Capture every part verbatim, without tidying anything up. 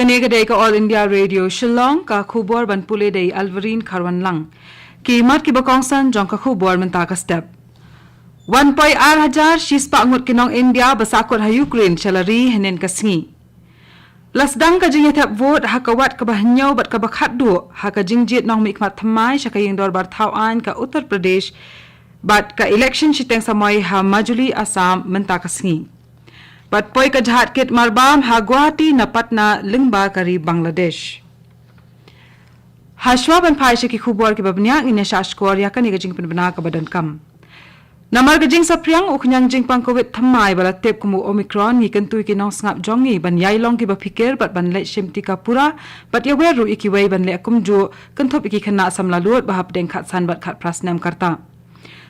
Kane ka dei ka All India Radio Shillong, ka khubor ban pule da i Alvarine Kharwanlang. Ki mat kiba kongsan jong ka khubor mynta ka step. Wan poi ar hajar shispah ngut ki nong India ba sahkut ha Ukraine sha la ri hynnin ka sngi. La sdang ka jingïathep vote ha ka wat kaba hynñiew bad kaba khatduh ha ka jingjied nongmihkhmat thymmai sha ka ïing dorbar thaw aiñ ka Uttar Pradesh bad ka election shiteng samoi ha Majuli, Assam mynta ka sngi. Bad poi ka jahaj kit marbam ha Guwahati na Patna lyngba ka ri Bangladesh. Hashwa ban phai sha ki khubor kiba bniah, ngin ïa shah shkor ïa kane ka jingpynbna kaba donkam. Namar ka jingsaphriang u khñiang jingpang Covid thymmai ba la tip kum u Omicron, ngi kyntu ïa ki nongsngap jong ngi ban ïai long kiba phikir bad ban leit shim tika pura, bad ïawer ruh ïa kiwei ban leh kumjuh, kynthup ïa ki khynnah samla lut ba hapdeng khatsan bad khatphra snem ka rta.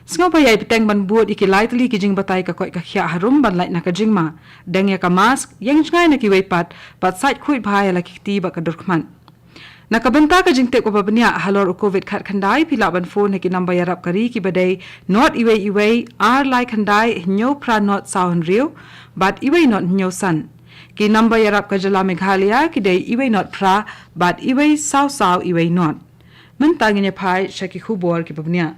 Sngewbha ïai bteng ban bud ïa ki lai tylli ki jingbatai ka koit ka khiah harum ban lait na ka jingma. Deng ïa ka mask, ïeng jngai na kiwei pat, bad sait khuid bha ïa la ki kti bad ka dur khmat. Na ka bynta ka jingtip kaba bniah halor u Covid khatkhyndai, phi lah ban phone ha ki namba ïarap ka ri kiba dei not iwei iwei, ar lai khyndai, hynñiew phra not saw hynriew, bad iwei not hynñiew san. Ki namba ïarap ka jylla Meghalaya ki dei iwei not phra, bad iwei saw saw iwei not. Mynta ngin ïa phai sha ki khubor kiba bniah.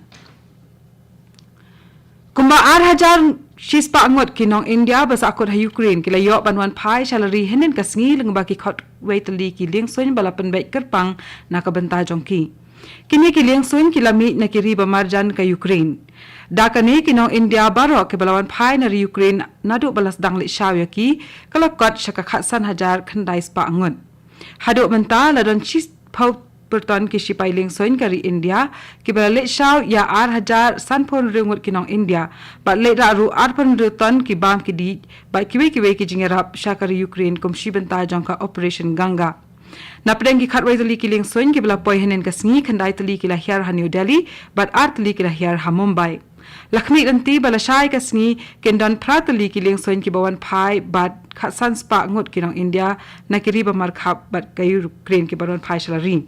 Kumba ar hajar shispah ngut ki nong India ba sahkut ha Ukraine ki la ïoh ban wan phai sha la ri hynnin ka sngi lyngba ki khatwei tylli ki liengsuiñ ba la pynbeit kyrpang na ka bynta jong ki. Kine ki liengsuiñ ki la mih na ki ri ba marjan ka Ukraine. Da kane ki nong India baroh kiba la wan phai na ri Ukraine naduh ba la sdang leit shaw ïa ki, ka la kot sha ka khatsan hajar khyndai spah ngut. Haduh mynta la don shiphew pyrton ki shipai liengsuiñ ka ri India kiba la leit shaw ïa ar hajar sanphew hynriew ngut ki nong India, bad leit rah ruh arphew hynriew ton ki bam ki dih bad kiwei kiwei ki jingïarap sha ka ri Ukraine kum shi bynta jong ka Operation Ganga. Na pdeng ki khatwei tylli ki liengsuiñ kiba la poi hynnin ka sngi, khyndai tylli ki la hiar ha New Delhi bad ar tylli ki la hiar ha Mumbai. La khmih lynti ba lashai ka sngi kin don phra tylli ki liengsuiñ kiba wan phai bad khatsan spah ngut ki nong India na ki ri ba markhap bad ka Ukraine kiba wan phai sha la ri.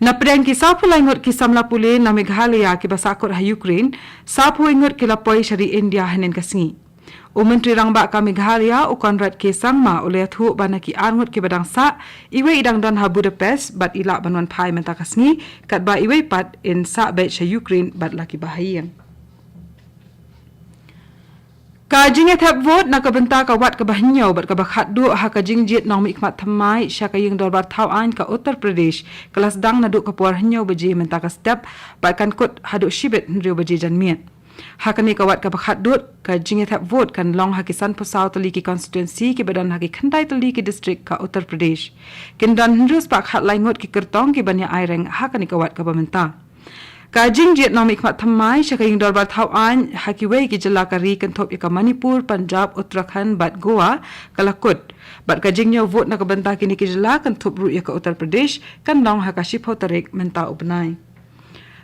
Na pdeng ki sawphew lai ngut ki samla pule na Meghalaya kiba sahkut ha Ukraine, sawphew wei ngut ki la poi sha ri India hynnin ka sngi. U Myntri Rangbah ka Meghalaya, u Conrad K Sangma, u la ïathuh ba na ki ar ngut kiba dang sah, iwei i dang don ha Budapest bad i lah ban wan phai mynta ka sngi, katba iwei pat in sah beit sha Ukraine bad la ki bahaïing. Ka jingïathep vote na ka bynta ka wat kaba hynñiew bad kaba khatduh ha ka jingjied nongmihkhmat thymmai sha ka ïing dorbar thaw aiñ ka Uttar Pradesh ka la sdang naduh ka por hynñiew baje mynta ka step bad kan kut haduh shibit hynriew baje janmiet. Ha kane ka wat kaba khatduh, ka jingïathep vote kan long ha ki sanphew saw tylli ki constituency kiba don ha ki khyndai tylli ki district ka Uttar Pradesh. Kin don hynriew spah khatlai ngut ki kyrtong kiban ïa aireng ha kane ka wat kaba mynta. Ka jingjied nongmihkhmat thymmai sha ka ïing dorbar thaw aiñ ha kiwei ki jylla ka ri kynthup ïa ka Manipur, Punjab, Uttarakhand bad Goa ka la kut. Bad ka jingñiew vote na ka bynta kine ki jylla kynthup ruh ïa ka Uttar Pradesh kan long ha ka shiphew tarik mynta u bnai.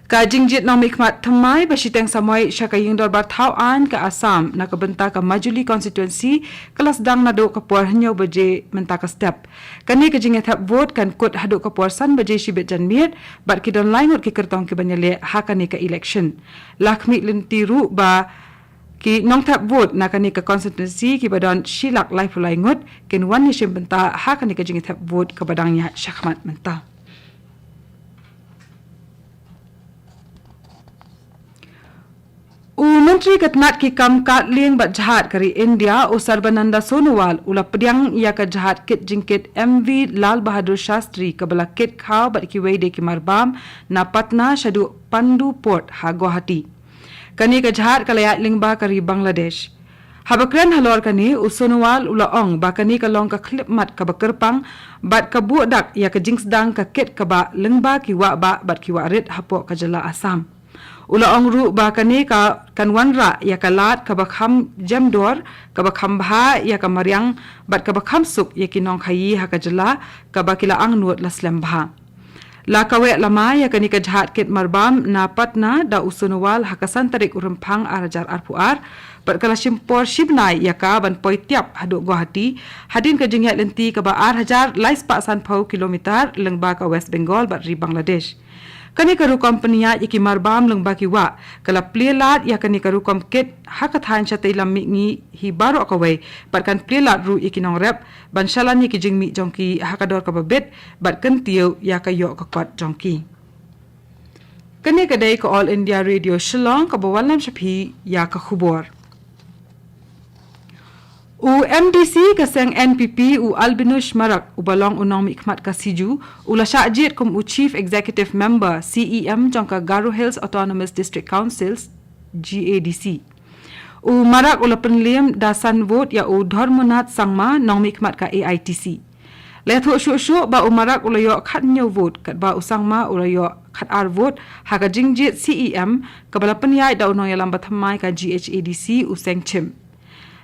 Ka jingjied nongmihkhmat thymmai ba shiteng samoi sha ka ïing dorbar thaw aiñ ka Assam na ka bynta ka Majuli constituency ka la sdang naduh ka por hynñiew baje mynta ka step. Kane ka jingïathep vote kan kut haduh ka por san baje shibit janmiet, bad ki don lai ngut ki kyrtong kiban ïaleh ha kane ka election. La khmih lynti ruh ba ki nongthep vote na kane ka constituency kiba don shi lak laiphew lai ngut kin wan ïashim bynta ha kane ka jingïathep vote kaba dang ïaid shakhmat mynta. U Myntri ka tnat ki kam kad lieng bad jhad ka ri India, u Sarbananda Sonowal, u la pdiang ïa ka jhad kit jingkit M V Lal Bahadur Shastri kaba la kit khaw bad kiwei de ki marbam na Patna shaduh Pandu Port ha Guwahati. Kane ka jhad ka la ïaid lyngba ka ri Bangladesh. Haba kren halor kane, u Sonowal u la ong ba kane ka long ka khyllipmat kaba kyrpang bad ka buh dak ïa ka jingsdang ka kit kaba lyngba ki wahbah bad ki wahrit hapoh ka jylla Assam. U la ong ruh ba kane ka kan wanrah ïa ka lad kaba kham jemdor, kaba kham bha ïa ka mariang bad kaba kham suk ïa ki nongkhaïi ha ka jylla kaba ki la angnud la slem bha. La kaweh lama ïa kane ka jhad kit marbam na Patna da u Sonowal ha ka san tarik u Rymphang ar hajar arphew ar, bad ka la shim por shi bnai ïa ka ban poi tiap haduh Guwahati, hadien ka jingïaid lynti kaba ar hajar lai spah sanphew kilometer lyngba ka West Bengal bad ri Bangladesh. Kane ka rukom pynïaid ïa ki marbam lyngba ki wah ka la plie lad ïa kane ka rukom kit ha ka thaiñ shatei lam mihngi hi baroh kawei, bad kan plie lad ruh ïa ki nongrep ban shalan ïa ki jingmih jong ki ha ka dor kaba bit bad kyntiew ïa ka ïoh ka kot jong ki. Kane ka dei ka All India Radio Shillong kaba wanlam sha phi ïa ka khubor. U M D C ka seng N P P, u Albinush Marak, uba long u nongmihkhmat ka CIJU, u la shah jied kum u Chief Executive Member, C E M, jong ka Garo Hills Autonomous District Council, G A D C. U Marak u la pynliem da san vote ïa u Dharmanath Sangma, nongmihkhmat ka A I T C. La ïathuh shuh shuh ba u Marak u la ïoh khathynñiew vote, katba u Sangma u la ïoh khatar vote ha ka jingjied C E M kaba la pynïaid da u nongïalam bathymmai ka G H A D C, u Seng Chim.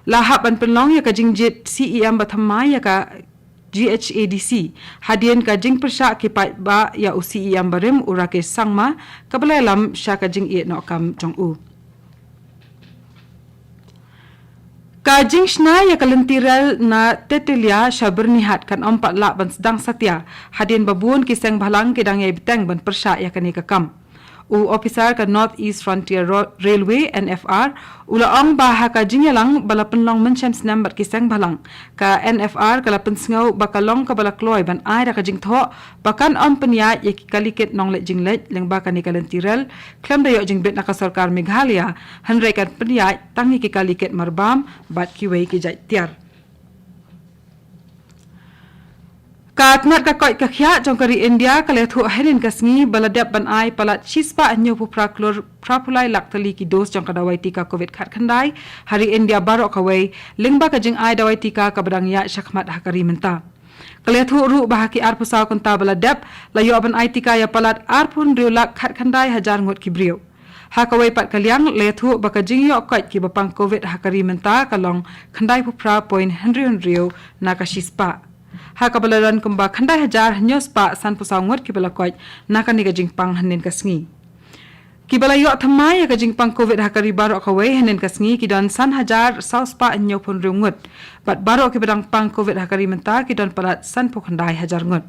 La hap ban pynlong ïa ka jingjied C E M bathymmai ïa ka G H A D C hadien ka jingpyrshah ki paidbah ïa u C E M barim, u Rakesh Sangma, kaba la ïalam sha ka jingïehnoh kam jong u. Ka jingshna ïa ka lynti rel na Tetelia sha Byrnihat kan ym pat lah ban sdang satia hadien ba bun ki seng bhalang ki dang ïai bteng ban pyrshah ïa kane ka kam. U ophisar ka North East Frontier Ro-, Railway, N F R, u la ong ba ha ka jingïalang ba la pynlong mynshem snem bad ki seng bhalang, ka N F R ka la pynsngew ba ka long kaba la kloi ban ai da ka jingthoh ba kan ym pynïaid ïa ki kali kit nongleit jingleit lyngba kane ka lynti rel khlem da ïoh jingbit na ka sorkar Meghalaya, hynrei kan pynïaid tang ïa ki kali kit marbam bad kiwei ki jait tiar. Ka tnat ka koit ka khiah jong ka ri India ka la ïathuh hynnin ka sngi ba la dep ban ai palat shispah hynñiewphew phra klur phraphew lai lak tylli ki dos jong ka dawai tika covid khatkhyndai ha ri India baroh kawei, lyngba ka jingai dawai tika kaba dang ïaid shakhmat ha ka ri mynta. Ka la ïathuh ruh ba ha ki arphew saw kynta ba la dep, la ïoh ban ai tika ïa palat arphew hynriew lak khatkhyndai hajar ngut ki briew. Ha kawei pat ka liang, la ïathuh ba ka jingïoh koit kiba pang covid ha ka ri mynta ka long khyndaiphew phra point hynriew hynriew na ka shispah, ha kaba la don kumba khyndai hajar hynñiew spah sanphew saw ngut kiba la koit na kane ka jingpang hynnin ka sngi. Kiba la ïoh thymmai ïa ka jingpang covid ha ka ri baroh kawei hynnin ka sngi ki don san hajar saw spah hynñiewphew hynriew ngut, bad baroh kiba dang pang covid ha ka ri mynta ki don palat sanphew khyndai hajar ngut.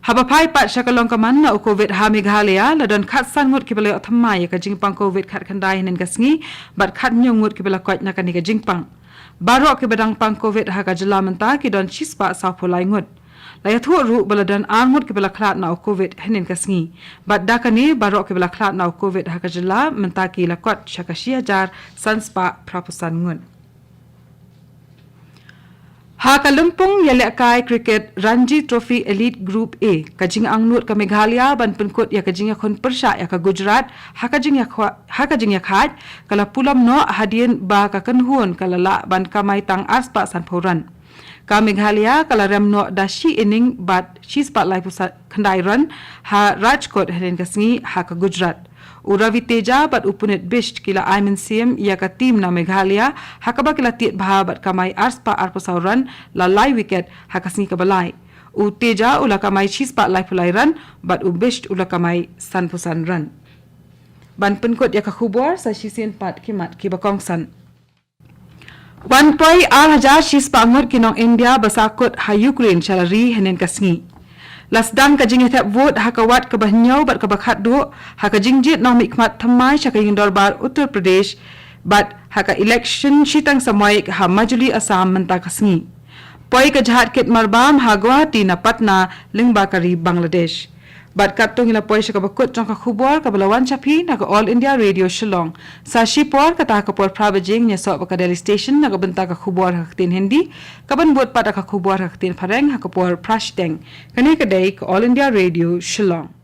Haba phai pat sha ka long ka man na u covid ha Meghalaya, la don khatsan ngut kiba la ïoh thymmai ïa ka jingpang covid khatkhyndai hynnin ka sngi, bad khathynñiew ngut kiba la koit na kane ka jingpang. Baroh kiba dang pang covid ha ka jylla mynta ki don shispah sawphew lai ngut. La ïathuh ruh ba la don ar ngut kiba la khlad na u covid hynnin ka sngi. Bad da kane, baroh kiba la khlad na u covid ha ka jylla mynta ki la kot sha ka shi hajar san spah phraphew san ngut. Ha ka lympung ïalehkai cricket Ranji Trophy Elite Group A, ka jingangnud ka Meghalaya ban pynkut ïa ka jingïakhun pyrshah ïa ka Gujarat ha ka jingïakha-, ha ka jingïakhaid ka la pulom noh hadien ba ka kynhun ka la lah ban kamai tang ar spah sanphew run. Ka Meghalaya ka la rem noh da shi inning bad shi spah laiphew khyndai run ha Rajkot hynnin ka sngi ha ka Gujarat. U Ravi Teja bad u Puneet Bisht ki la ai mynsiem ïa ka team na Meghalaya, ha kaba ki la tied bha bad kamai ar spah arphew saw run la lai wicket ha ka sngi kaba lai. U Teja u la kamai shi spah laiphew lai run bad u Bisht u la kamai sanphew san run. Ban pynkut ïa ka khubor, sa shisien pat ki mat kiba kongsan. Wan poi ar hajar shi spah ngut ki nong India ba sah kut ha Ukraine sha la ri hynnin ka sngi. La sdang ka jingïathep vote ha ka wad kaba hynñiew bad kaba khatduh ha ka jingjied nongmihkhmat thymmai sha ka ïing dorbar Uttar Pradesh, bad ha ka election shiteng samoik ha Majuli, Assam mynta ka sngi. Poi ka jahaj kit marbam ha Guwahati na Patna lyngba ka ri Bangladesh. Bad katto ngi la poi sha kaba kut jong ka khubor kaba la wan sha phi na ka All India Radio Shillong. Sa shipor, kata ka por phra baje, ngin ïasoh bad ka Delhi Station na ka bynta ka khubor ha ka ktien Hindi, kaban bud pat da ka khubor ha ka ktien Phareng ha ka por phra shiteng. Kane ka dei ka All India Radio Shillong.